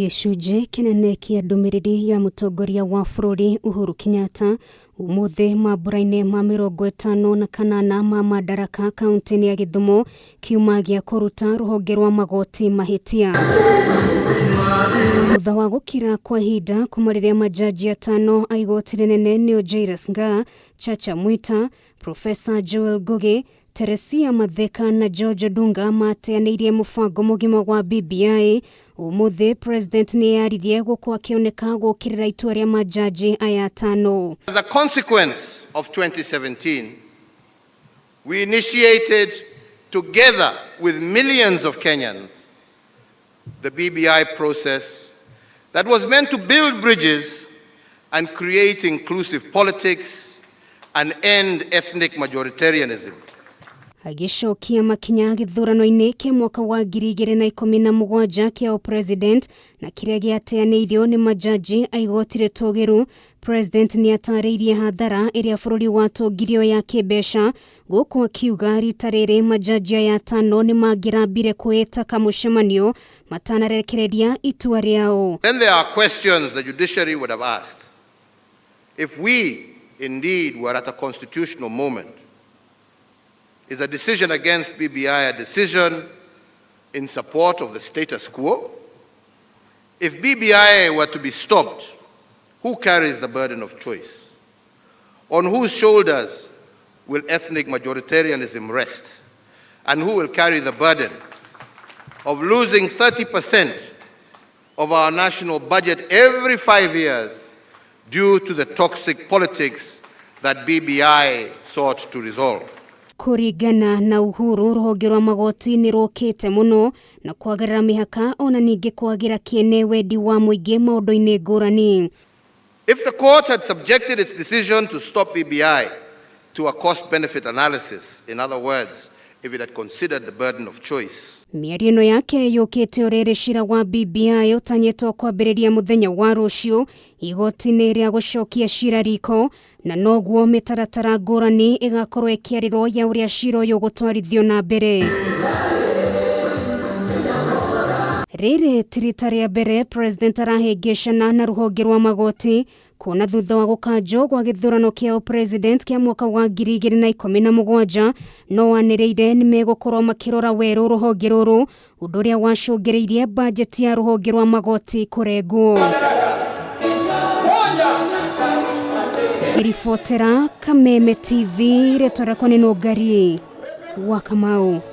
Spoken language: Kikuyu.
Gĩcunjĩ kĩnene kĩa ndũmĩrĩri ya mũtongoria wa bũrũri Uhuru Kenyatta ũmũthĩ mambura-inĩ ma 58 ma Madaraka kaunti-inĩ ya Gĩthumo kiuma gĩa kũruta rũhonge rwa magoti mahĩtia. Thutha wa gũkira kwa ihinda kuma rĩrĩa majaji atano a igoti rĩnene nĩo Jairus Ngaah, Chacha Mwita, Professor Joel Ngugi, Teresia Matheka na George Odunga mateanĩirie mũbango mũgima wa BBI. Ũmũthĩ President nĩeyaririe gũkũ akĩoneka gũkĩrĩra itua rĩa majaji aya atano. As a consequence of 2017, we initiated, together with millions of Kenyans, the BBI process that was meant to build bridges and create inclusive politics and end ethnic majoritarianism. Agĩcokia makinya gĩthurano-inĩ kĩa mwaka wa 2017 kĩa ũpresident na kĩrĩa gĩateanĩirio nĩ majaji a igoti rĩtũgĩru, President nĩatarĩirie hathara ĩrĩa bũrũri watongirio ya kĩmbeca, gũkũ akiuga rita rĩrĩ majaji aya atano nĩmangĩrambire kwĩĩta kamũcemanio matanarekereria itua rĩao. Then there are questions the judiciary would have asked. If we indeed were at a constitutional moment, is a decision against BBI a decision in support of the status quo? If BBI were to be stopped, who carries the burden of choice? On whose shoulders will ethnic majoritarianism rest? And who will carry the burden of losing 30% of our national budget every 5 years due to the toxic politics that BBI sought to resolve? Kũringana na Uhuru, rũhonge rwa magoti nĩ rũkĩte mũno na kwagarara mĩhaka ona ningĩ kwagĩra kĩene wendi wa mũingĩ maũndũ-inĩ ngũrani. If the court had subjected its decision to stop BBI to a cost-benefit analysis, in other words, if it had considered the burden of choice. Mĩario ĩno yake yũkĩte o rĩrĩ cira wa BBI ũtanyĩtwo kwambĩrĩria mũthenya wa rũciũ igoti-inĩ rĩa gũcokia cira riko, na noguo mĩtaratara ngũrani ĩgakorwo ĩkĩarĩrwo ya ũrĩa cira ũyũ ũgũtwarithio na mbere. Rĩrĩ ti rita rĩa mbere President arahĩngĩcana na rũhonge rwa magoti kuona thutha wa gũkanjwo gwa gĩthurano kĩa ũpresident kĩa mwaka wa 2017 no anĩrĩire nĩmegũkorwo makĩrora werũ rũhonge rũrũ, ũndũ ũrĩa wacũngĩrĩirie bajeti ya rũhonge rwa magoti kũrengwo. Ngĩribotera Kameme TV, rĩtwa rĩakwa nĩ Nũngari wa Kamau.